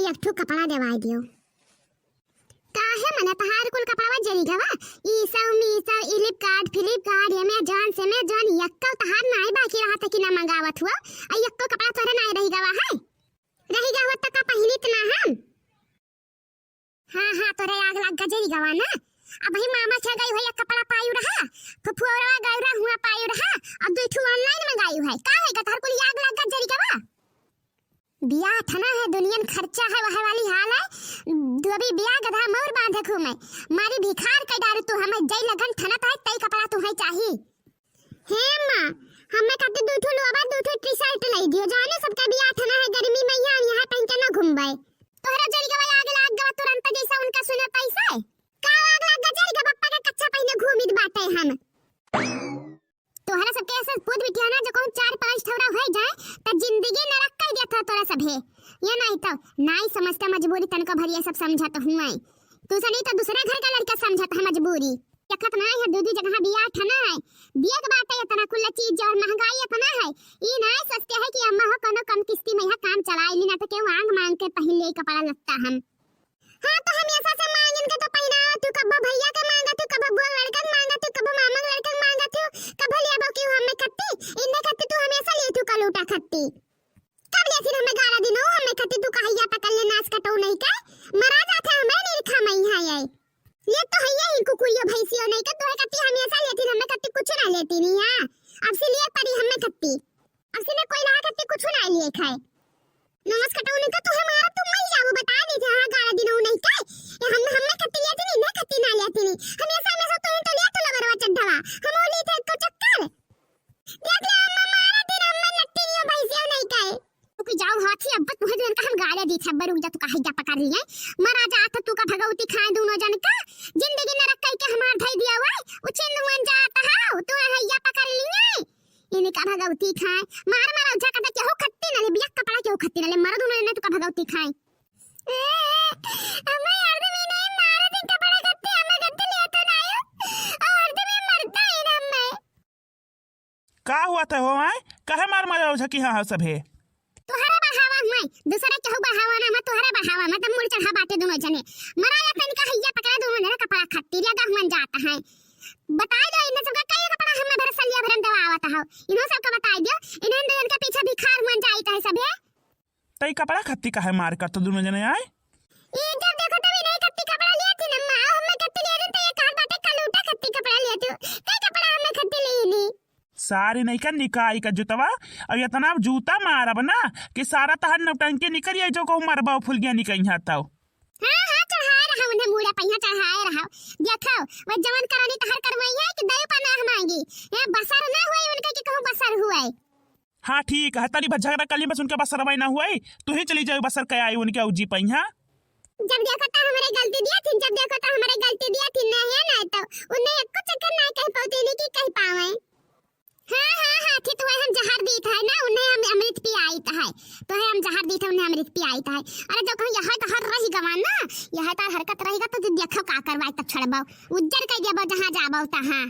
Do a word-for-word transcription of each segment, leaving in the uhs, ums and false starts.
एक ठो कपड़ा देवाई दियो। काहे मने तहार कुल कपड़वा जरी गवा? ई सब, मी सब, ई Flipkart, Flipkart, Amazon, सेमेजॉन, यक्को तहार नाई बाकी रहत कि ना मंगावत हुआ। आ यक्को कपड़ा तोहरे नाई रही गवा है। रही गवा त का पहिनित ना हम? हाँ, हाँ, तोरे आग लाग गजरी गवा ना। अबही मामा खे गई हुई, एक कपड़ा पायु रहा, फुफुआ गौरा हुआ पायु रहा, अब दुई ठू online मंगायु है। का है ग तोहर कुल आग लाग गजरी गवा? बियाह ठना है, दुनियन खर्चा है, वह वाली हाल है। तू अभी बियाह गधा मौर बांधे घूमे, मारी भिखार के डारू तू हमें जई लगन ठनत है, तई कपड़ा तू है चाही। हे अम्मा, हमें खातिर दू ठो लोअर, दू ठो T-shirt लाई दियो। जाने सबका बियाह ठना है, गर्मी में यहाँ, यहाँ पहन के ना घूमबे। तोहरा जरी गवा आग लाग गवा तुरंत जैसा उनका सुने पैसा। का आग लाग गवा जरी गवा पप्पा के कच्छा पहिने घूमित बाटे हम। तोहरा सबके ऐसे पूत बिटिया ना जो कहूँ चार पांच ठौरा हो जाए त जिंदगी नरक कर देत हो तोरा सभे। ये नहीं तो नाई समझता मजबूरी तनको भर ये सब समझत हुए। तू से नहीं तो दूसरे घर का लड़का समझत है मजबूरी। देखत ना है, दू दू जगह बियाह ठना है, बिया के बाटे इतना कुल चीज और महंगाई इतना है, ई नाई सोचते है कि अम्मा हो कोनो कम किस्ती में यह काम चलाई ली, ना तो केहू आंग मांग के पहिन ले कपड़ा लत्ता हम। हाँ, तो हमेशा से मांगन के तो पहिनावा तू, कब्बो भैया के मांगा तू, कब्बो बुआ लड़कन मांगा तू, कब्बो मामा लड़कन मांगा तू, कब्बो ले आबो केहू हमें खत्ती, इन्हें खत्ती तू हमेशा ले तू कलूटा खत्ती। कब लेथिन हमें गाड़ा दिनो, हमें खत्ती तू कहैया पकड़ ले नाच कटो नहीं का, मरा जात है हमें निरखा मई है ये। ये तो है ही कुकुरियो भैंसियो नहीं का, तोहे खत्ती हमेशा लेथिन, हमें खत्ती कुछ ना लेती नहीं है। अब से लिए परी हमें खत्ती, अब से मैं कोई लहा खत्ती कुछ ना लिए खाए। नाच कटो नहीं का, तू हमारा तू मर जाओ, बता दी थे, हाँ, गाड़ा दिनो नहीं का, ये हम, हमें खत्ती लेती नहीं, मैं खत्ती ना लेती नहीं, हमेशा, हमेशा तू तो ले तू लबरवा चड्ढवा, हम ले थे को चक्कर। देख ले अम्मा, मारा दिन अम्मा नट्टी नियो भैंसियो नहीं काए। तू की जाओ हाथी, अब तुम्हें दिन का हम गाड़े दी थे, अब रुक जा, तू का हैया पकड़ लिए। मरा जा तो तू का भगवती खाए दोनों जन का। जिंदगी नरक कई के हमार धई दिया हुआ है। उछिन हुअन जात हो, तू हैया पकड़ लिए। इन्हीं का भगवती खाए। मार मार उठा कटा केहू खत्ती ना ले, बिया कपड़ा केहू खत्ती ना ले, मरो दोनों जने तू का भगवती खाए। ए, हमें यार भी नहीं मारा दिन कपड़ा खत्ती, हमें खत्ती लिया तो ना आयो। और तुम्हें मरता ही ना मैं। का हुआ था हो, आय? काहे मार मारे हो झकी हाँ, हाँ सभे? तोहरे बढ़ावा हुआई, दूसरे केहू बढ़ावा ना, मैं तोहरे बढ़ावा, मैं तो मुड़ चढ़ा बाटे दोनों जने। मरा या तनिका हैया पकड़ा दोनों जने कपड़ा खत्ती, लगा हुअन जाता है। बताई दो, इन्हें सबका कई कपड़ा हमें भर सलिया भरन देवा आवत हो। इन्हों सबका बताई दियो, इन्हें दो जन के पीछे भिखार हुअन जाइत है सभे। तई कपड़ा खत्ती काहे मार कर तो दोनों जने आए? ई जब देखो तब इन्हें कत्ती कपड़ा लिया थी नम्मा, हमें कत्ती लिया दिन तो ये कहा बाटे कलूटा कत्ती कपड़ा लिया तू, कई कपड़ा हमें कत्ती ली ली। सारी नहीं का निकाई का जूतवा, अब इतना जूता मारब ना कि सारा तहर नौटंकी निकल जाई, जो कहूँ मरबा फुलगिया निकल यहाँ तौ। हाँ, हाँ, चढ़ाए रहा उन्हें मूड़ा पहिया चढ़ाए रहा। देखो, वो जवन करानी तहर करवाई है कि दयु पनाह मांगी। ये बसर ना हुए उनके कि कहूँ बसर हुए। हाँ, ठीक है, तनी भर झगड़ा कर ली, बस उनके बसरवा ना हुए, तू ही चली जाओ बसर के आई उनके औजी पइहा। जब देखो तो हमरे गलती दिया थी, जब देखो तो हमरे गलती दिया थी, नहीं है ना तो उन्हें एको चक्कर नहीं कह पाती, नहीं कि कह पावे। हाँ, हाँ, हाँ, थी तो हम जहर दीत है ना, उन्हें हम अमृत पियाइत है, तो है हम जहर दीत है, उन्हें अमृत पियाइत है। अरे जो कहूँ यह तो हर रही गवा ना, यह तो हरकत रहेगा तो तू देखो का करवाई तब छोड़बो, उज्जर कर देबो जहाँ जाबो तहाँ।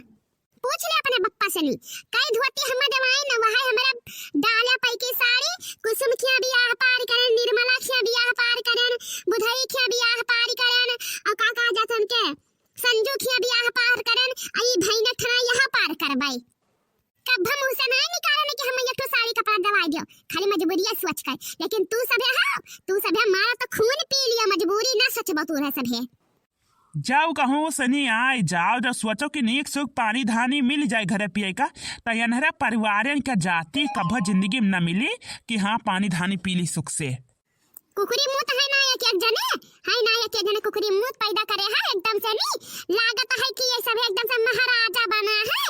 पूछ ले अपने पप्पा से नी, कई धोती हम देवाई न, वह हमरा डाले पैकी साड़ी, कुसुम खिया बियाह पार करन, निर्मला खिया बियाह पार करन, बुधई खिया बियाह पार करन, और का कहा जात उनके, संजू खिया बियाह पार करन, आई भैन ठना यह पार करबाई। कब हम उसे नहीं निकालन कि हम एक ठो साड़ी कपड़ा दवाई दियो, खाली मजबूरिया सोच कर। लेकिन तू सभे हो, तू सभे मारा तो खून पी लिया, मजबूरी ना सोचबो तू रह सभे। जाओ कहूँ सनी आए जाओ, जब सोचो कि नीक सुख पानी धानी मिल जाए घरे पिए का, त एनहरे परिवारन के जाति कभो जिंदगी में न मिली कि हाँ पानी धानी पी ली सुख से। कुकुरी मूत है ना एक एक जने, है ना एक एक जने कुकुरी मूत पैदा करे है एकदम से नी। लागत है कि ये सब एकदम से महाराजा बना है।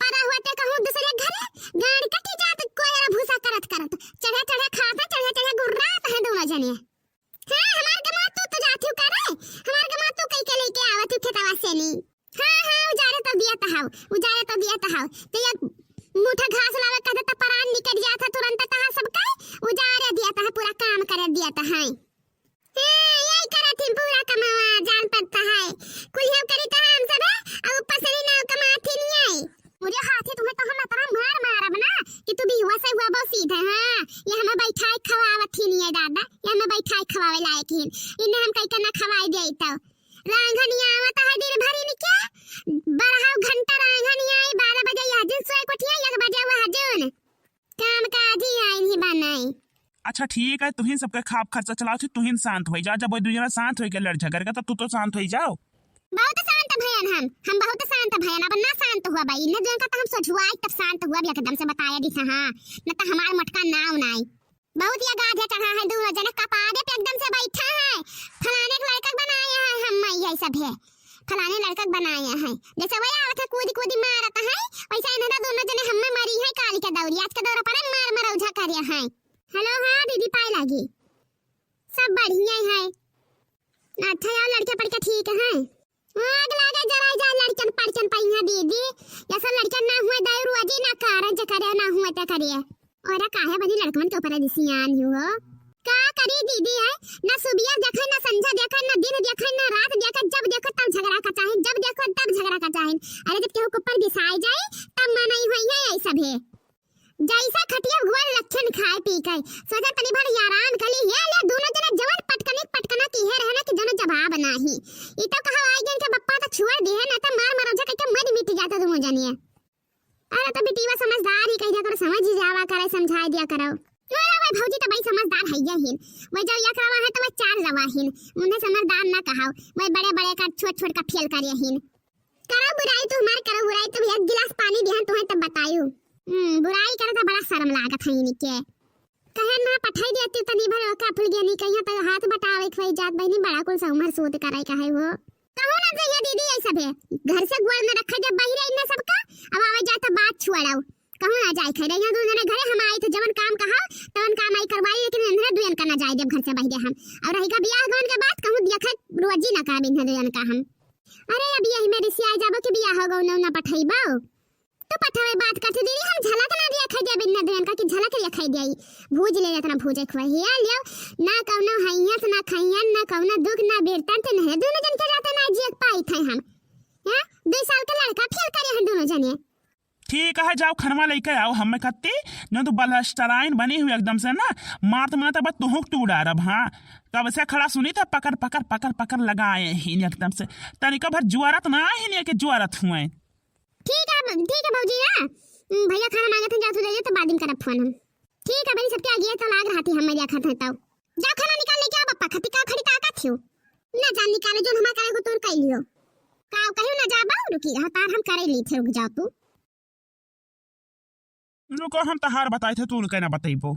परा हुआ ते कहूँ दूसरे घरे, गाड़ कटी जात कोयरा भूसा करत करत। चढ़े चढ़े खात है, चढ़े चढ़े गुर्रात है दोनों जने। हाँ, हमार गमा तू तो जात हूँ करे, हमार गमा तू कई के लेके आवत हूँ खेतवा से नी। हाँ, हाँ, उजारे तो दिया तहाव, उजारे तो दिया तहाव। तो ये मुठा घास लावे कहते तो परान निकल जात है तुरंत तहार सबका, उजारे दिया तहार, पूरा काम करे दिया तहार। हाँ, यही करत ही पूरा कमावा जान पड़ता है। कुल हम करी तहार हम सबे, अब ऊपर से नहीं ना कमात ही नहीं आई। मुझे हाथी तुम्हें तो हम इतना मार मारब ना कि तू भी हुआ से हुआ बहुत सीधे, हाँ। ये हमें बैठाए खवावत ही नहीं है दादा, ये हमें बैठाए खवावे लायक ही। इन्हें हम कहीं के ना खवाए दे तो। रांघन यहाँ आवत है दिन भर इनके, बारह घंटा रांघन यहाँ आई, बारह बजे यह दिन सोए कोठिया, एक बजे वह दिन। काम काजी आइन ही बनाई। अच्छा ठीक है, तुहिन सबके खाप खर्चा चलाओ थी, तुहिन शांत होई जाओ। जब वो दुइ जना शांत होई के लड़ झगड़ के, तब तू तो शांत होई जाओ। बहुत शांत भयन हम, हम बहुत शांत भयन, अब ना शांत हुआ भाई, इन्हें दुइ जना का तो हम सोझुआई तब शांत हुआ भी एकदम से बताया दिस, हाँ, न तो हमार मटका नाव नाई। बहुत ये गाधे चढ़ा है, दुनो जने कपारे पे एकदम से बैठा है। फलाने के लड़का के बनाए हैं हम, मैं यही सब है, फलाने लड़का के बनाए हैं। जैसे वही आवत है कूद कूद मारत है, वैसे इन्हें दुनो जने हमें मरी है काली के दौरी, आज के दौरा पर मार मरौझा करे हैं। हेलो, हाँ दीदी, पाए लागी, सब बढ़िया है। अच्छा, यार लड़के पढ़ के ठीक है। आग लागे जराई जाए लड़कन पड़कन पइहा दीदी, ऐसा लड़कन ना हुए दारू अजी ना कारण जे करे ना हुए ते करिए। और काहे बनी लड़कन के ऊपर रिसियान ही हो? का करी दीदी है, ना सुबिया देखे, ना संझा देखे, ना दिन देखे, ना रात देखे, जब देखो तब झगड़ा का चाहे, जब देखो तब झगड़ा का चाहे। अरे जब केहू के ऊपर बिसाए जाए तब मनई होई है यही सब है। जैसा खटिया हुआ लक्षण खाए पी के, सोचा तनी भर आराम कर ली। ये ले दोनों जने जवन पटकनी पटकना की है रहना कि जनो जवाब नाही। ई तो कहा आई गन के बप्पा तो छोड़ दे है, ना तो मार मरौझा करके मर मिट जाता दोनों जनिए। अरे तो बिटिया समझदार ही कह दिया करो, समझ ही जावा करे, समझाए दिया करो। अरे भाई भौजी तो बड़ी समझदार है ये हिन, वह जब एक रवा है तो वह चार रवा हिन, उन्हें समझदार ना कहाओ, वह बड़े बड़े का छोट छोट का फेल करे हिन। करो बुराई तो हमार, करो बुराई तो एक गिलास पानी दिहन तुम्हें तब बतायू। हम्म, बुराई करे तो बड़ा शर्म लागत है इनके। कहे ना पठाई देती तनी भर ओका फुल गनी कहिया तो हाथ बटावे खोई जात बहनी बड़ा कुल से उमर सूत करे का है वो। कहूँ ना जइया दीदी यही सब है। घर से गोड़ न रखा जब बहिरे इन्हें सबका, अब आवे जाए तो बात छुड़ाओ। कहूँ ना जाए खैरे यहाँ दो जने घरे हम आए थे जवन काम कहा तवन काम आई करवाई लेकिन इन्हें दुयन का ना जाए जब घर से बहिरे हम। और रहेगा बियाह गवन के बाद कहूँ दिया खै रोजी ना करब इन्हें दुयन का हम। अरे, अब यही में रिसियाए जाबो कि बियाह हो गौ, न, न पठइबो। तो पठवे बात करते दीदी, हम झलक ना दिया खाई दिया बिन्ना दुयन का कि झलक दिया खाई दिया। भूज ले इतना भूजे खुआ हिया लियो, ना कौनो हैयत, ना खैयन, ना कौनो दुख, ना बिरतन ते नहीं, दोनों जन के रहते ना जियत पाई थे हम। हैं? दो साल के लड़का फेल करे हैं दोनों जने। ठीक है, जाओ खनवा लेके आओ, हमें खत्ती, जो तू बलस्टराइन बनी हुई एकदम से ना, मारत मारत अब तुहुक टू डारब, हाँ। कब से खड़ा सुनी था, पकड़, पकड़, पकड़, पकड़ लगाए ही एकदम से। तनिका भर जुआरत ना ही नहीं कि जुआरत हुए। ठीक है, ठीक है भौजी, हाँ। हम्म, भैया खाना मांगत हैं, जाओ तू दे दे, तो बाद में करब फोन हम। ठीक है बहन, सबके आगे तो लाग रहती हम, मैं देखत हैं तब। जा खाना निकाल लेके आ बप्पा, खत्ती का खड़ी ताकत थियो। ना जान निकाले, जो हमार करे को तोर कह लियो। का कहियो ना जाबो, रुकी रहा, तार हम करे ली थे, रुक जाओ तू। रुको, हम तहार बताई थे, तू उनके ना बतइबो।